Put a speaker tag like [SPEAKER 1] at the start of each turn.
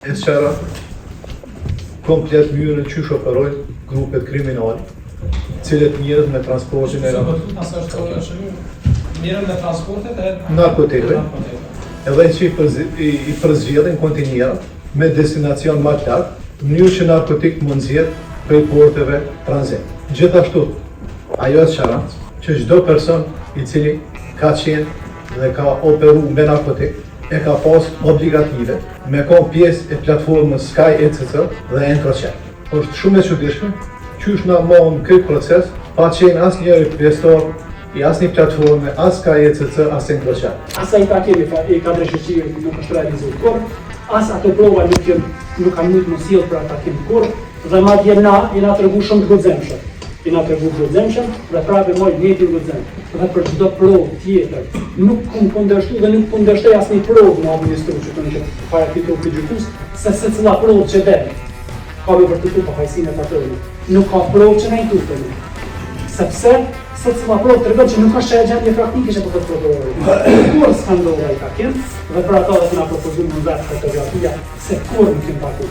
[SPEAKER 1] E sqaron komplet mënyrën qysh operojnë grupet kriminale, cilët mirren me transportin e
[SPEAKER 2] Mirren me transportet e
[SPEAKER 1] narkotikëve, edhe që i, përzi, i, i përzgjedhin kontinierat me destinacion më të lartë, në mënyrë që narkotik mund nxjerr prej porteve tranzit. Gjithashtu, ajo e sqaron që çdo person i cili ka qenë dhe ka operu me narkotik, e ka pas obligative me kon pjesë e platformës Sky ECC dhe EncroChat. Është shumë e çuditshme qysh na mohëm këtë proces pa qenë asnjëri pjesëtar i asnjë platforme, as Sky ECC, as EncroChat.
[SPEAKER 3] As ai takim i, i Kadri Sheqirit nuk është realizuar kurrë, as ato prova nuk janë nuk kanë mujtë më sjell për atë takim kurrë, dhe madje na jena tregu shumë të guximshëm. Jena tregu të guximshëm dhe prapë moj njëjtin guxim. Dhe për çdo provë tjetër nuk kum kundërshtu dhe nuk kundërshtoj asnjë provë në administru që të në para këtij trupi gjykues, se secila provë që del ka me vërtetu pafajsinë e fatorit. Nuk ka provë që na i tutemi. Sepse secila provë tregon që nuk është ajo gjendje praktike që po thotë prokurori. Kur s'ka ndodhur ai takim dhe për ato edhe kena propozuar në vetë fotografia se kur nuk kem taku.